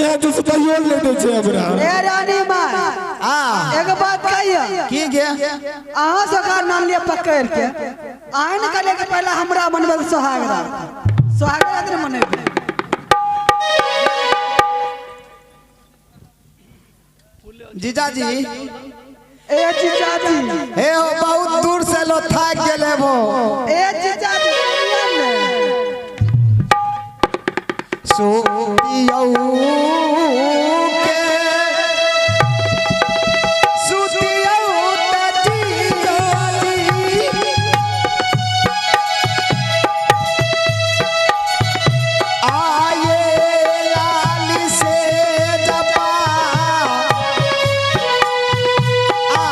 के जो सुतैयो ले दे छै हमरा। ए रानी माय, आ एगो बात कहियो। की गे? अहाँ सरकार नाम लिया पकड़ के अहाँ ने कहले कि पहले हमरा मनबे सोहाग रात, सोहाग रात ने मनेबे। जीजाजी। ए जीजाजी। हे हो, बहुत दूर से लो थाक गेले वो। ए जीजाजी सुनियो ने। सुतियौ के सुतियौ त जीजाजी, आये लाल से जपा आ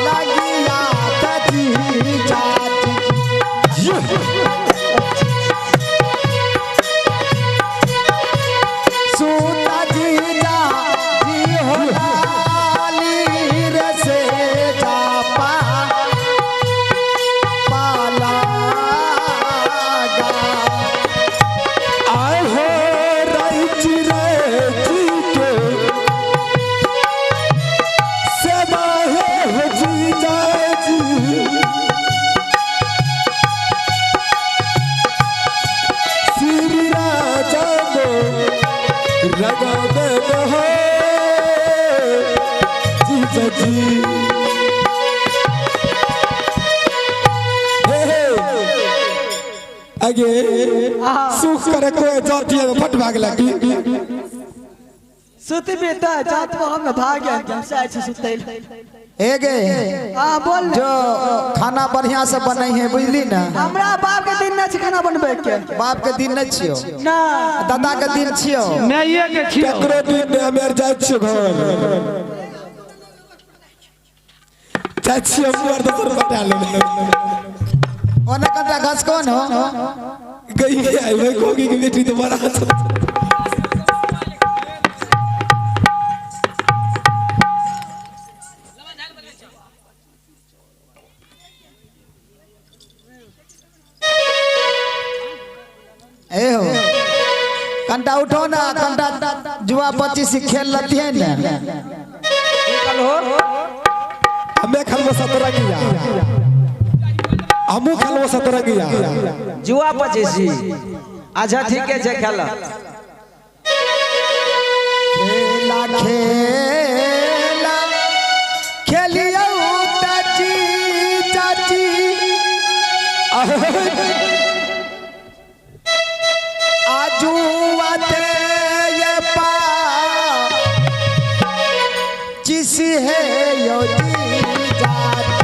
लगिया त जीजाजी। सूता जीजा जी हो लाली रे से जापा पाला गा। आए हो रही रे जी के सेवा है हो जीजा जी। श्री राजा को रगा दे हो जीजा जी। हे हे आगे सुख करे कोई जाती है फट भाग लगी। सुतबे त जात पर हम भाग हम से छै सुतै। ए गे, हां बोल ने। जो खाना बढ़िया से बनै है बुझली ना। हमरा बाप के दिन न छै खाना बनबै के। बाप के दिन नहीं छियो ना, दादा के दिन छियो। माइये के छियो। केकरो दिन ने हमे आर जाइ छियो घर, जाइ छियो हम आर दोसर पटा लेबै। ओने कटा घास कौन हो गई है आई भाई कोगी की बेटी दोबारा। ए हो कंटा उठो ना, कंटा जुआ 25 खेल लती है ना। कल हो हमें खेलबो सतरंगिया, हमू खेलबो सतरंगिया। जुआ 25। अच्छा ठीक है छै खेल। खेला खेला खेलियौ त जीजाजी, आजुआ ते ये पा चिस है यो जीजाजी।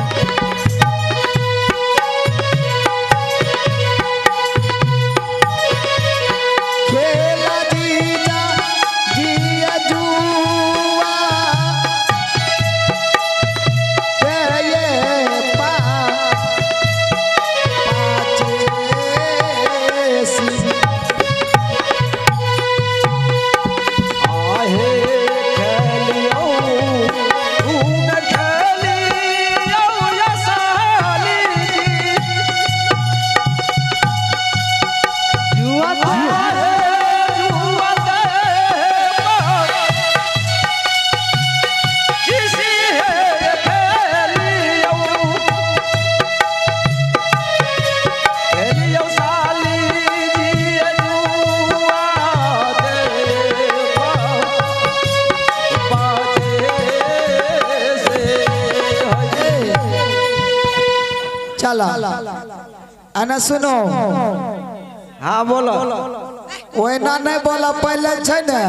खेला जीजा जी अजुआ ते ये पा पाचेसी। आहे खेलियो तू न खेलियो या साली जी। जुआ आहे जुआ ते किसी है खेलियो, खेलियो साली जी जुआ ते पाचे से। चला अना सुनो। हाँ बोलो। ओना नहीं बोला पहले छै ने।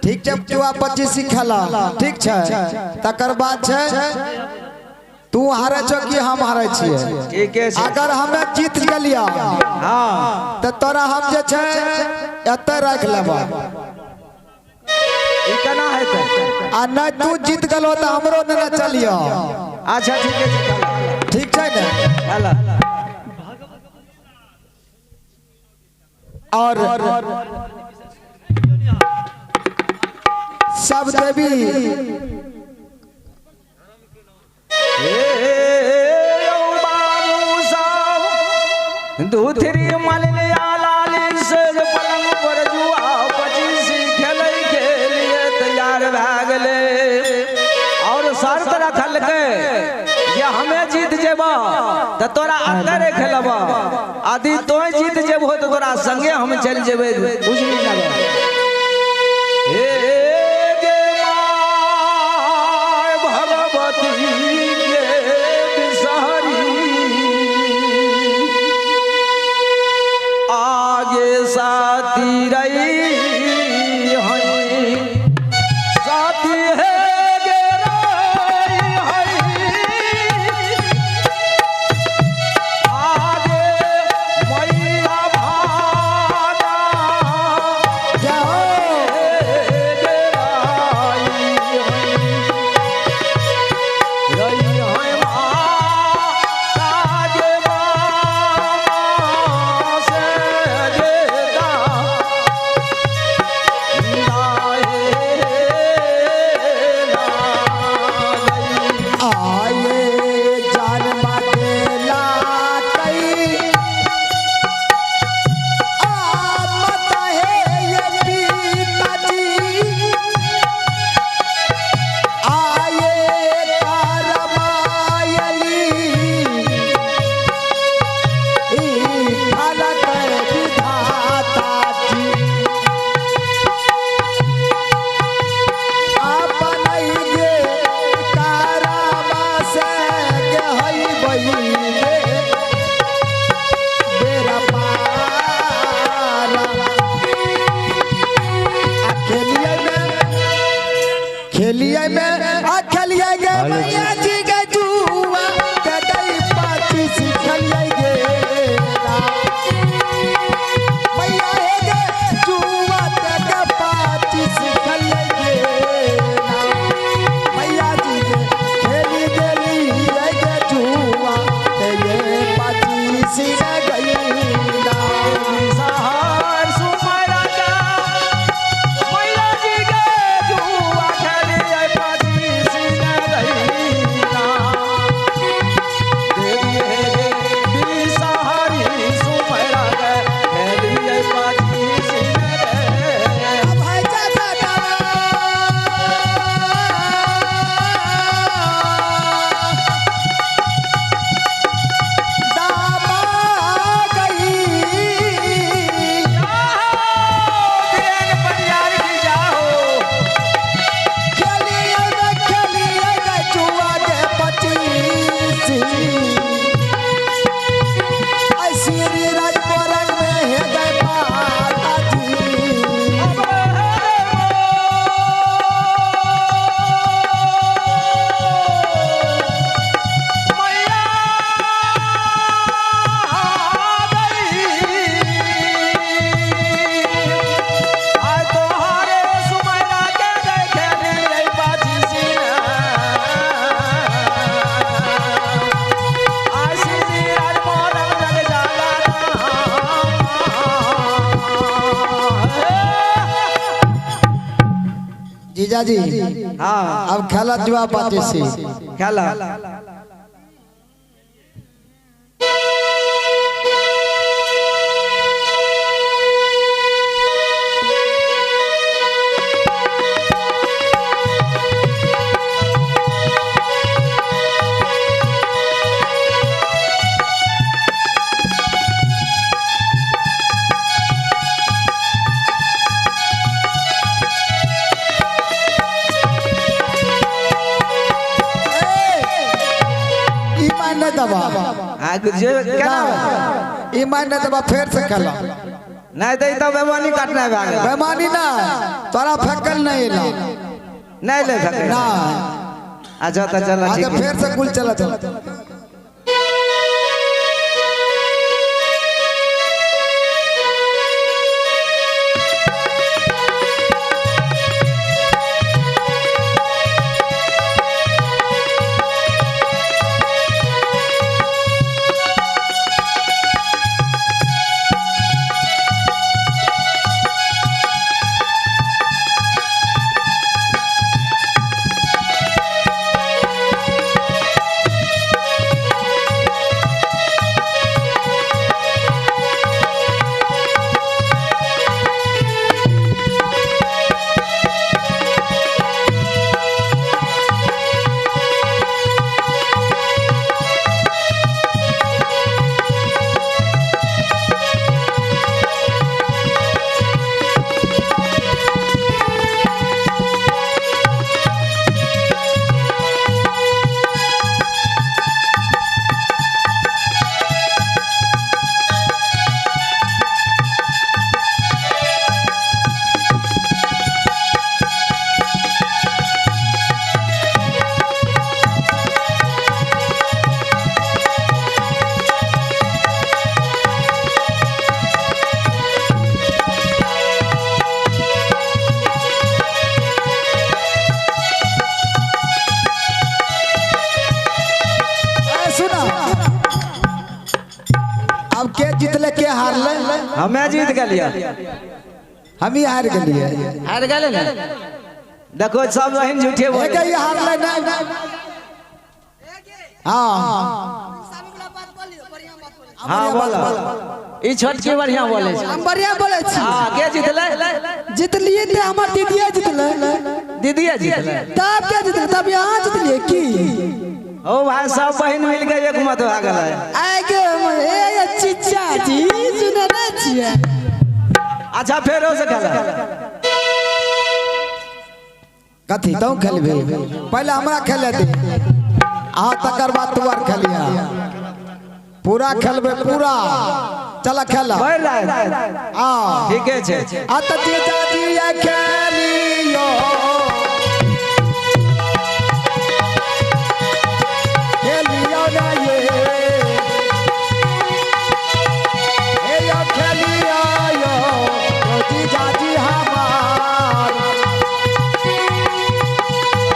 ठीक छै जुआ 25 खेला ठीक छै, तकर बाद छै तू हारे छो कि हम हारे छियै। ठीके छै। अगर हमे जीत गेलिया हाँ तऽ तोरा हम जे छै एतऽ राखि लेबऽ। ई केना हेतै? आ नहि तू जीत गेलो तऽ हमरो नेने चलियो। अच्छा ठीक है खेला। ठीक छै ने? खेला। और सब देवी हे यौ बाबू। दूधरी मलिया लाली से पलंग पर जुआ पचीसी खेलै के लिए तैयार भए गेलै। और शर्त रखलकै जे हमें जीत जेबह तऽ तोरा अन्दरे खेलबह, यदि तों जीत जेबहो तऽ तोरा संगे हम चलि जेबै उजनी नगर। हे गे my Bhagwati गे बिसहरी आगे साथी रही हई साथी हे गे रही हई आगे मैया भागा जाओ गे रही हई रही हई माता गे मामा से गे दा आए जान बाटे लाटई आ मत है ये पिताजी आए करमायली ई फलक विधाता जी अपन गे कारावा से के हई बहिले बेरा पारा। आ खेलिए में खेलिए में आ खेलिए गे मैया जी के जुआ ते गई पच्चीस खेलिए गे मैया हे गे जुआ ते के पच्चीस खेलिए गे मैया जी के खेली गेली गे जुआ ते ये पच्चीस गई ना। सहार सुमरा का मैया जी के जुआ खेलिए पच्चीस न गईना। देवी हे देवी सहारी सुमरा के खेलिए पच्चीस न गईना। अब है चाचा दामा गई। वीरेन परियार की जाहो। खेलिए गे खेलिए गे जुआ गे पच्चीसी ऐसी राजपुरन में है गए माता जी। मैया गई आय तोहारे सुमरा के देखे रे पच्चीसी आय श्री राज मोरंग रंग जाला जीजाजी हाँ अब खेला जुआ पच्चीसी। खेला। ई मान नहीं दबा आग जे केना ई मान नहीं दबा फिर से खेला। नहीं तो ई तो बेमानी काटना भए गेल। बेमानी ना तोरा फेकल नहीं एला नहीं ले सके ना। अच्छा तो चल अच्छा ठीक है। फिर से कुल चला चला। मैया अब के जीतले के हारले? हमें जीत गेलियै। हम ही हार गेलियै। हार गेलै ने? देखो सब बहिन झूठे बोले। एक ही हारले नहीं। हाँ हाँ बोलो, ई छोटकी बढ़िया बोले छै। हम बढ़िया बोले छी। हाँ के जीतले? जितलिए ते हमर दीदिया जितले। दीदिया जीतले? तब के जितले? तब यहाँ जितलिए की? ओ भाई सब बहिन मिल के एक मत भए गेलै। आगे ए चिचा जी सुने नै छियै। अच्छा फेरो से खेला। कथी तू खेलबे? पहले हमरा खेले दे, आ तकर बाद तू आर खेलिया। पूरा खेलबे पूरा। चला खेला। बढ़ रहा है। हाँ ठीके छै। आ त जीजा जी खेलियो खेलियो ना ये ए यो खेलियो यो जीजा जी हमार।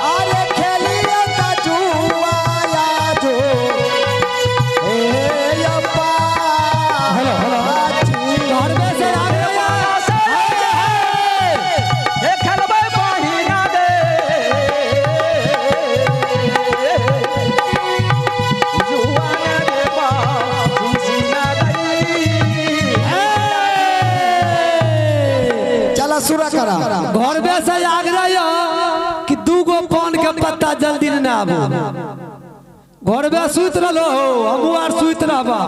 अरे खेलियो त जुआ जो ए यो पा। हेलो हेलो घर में से आ गया। हे खेलबै बहिना गे, जुआ ना रे बा, खुशी ना गई। चला सुरा करा। घर में से आग रही कि दू गो पान के पत्ता जल्दी न आबो। घर में सुत रहो, हमू आर सुत रहबा।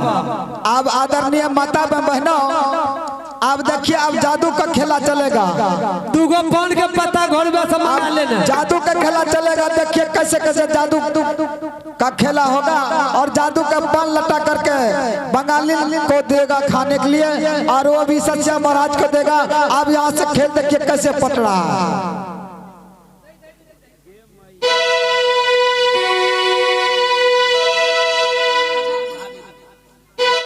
अब आदरणीय माता बहनों, अब देखिए अब जादू का खेला चलेगा। दू गो पान के पत्ता घर में से मंगा लेना। जादू का खेला चलेगा, देखिए कैसे कैसे जादू का खेला होगा। और जादू का पान लटा करके बंगाली को देगा खाने के लिए और वो भी सच्चा महाराज को देगा। अब यहाँ से खेल देखिए कैसे पट रहा है।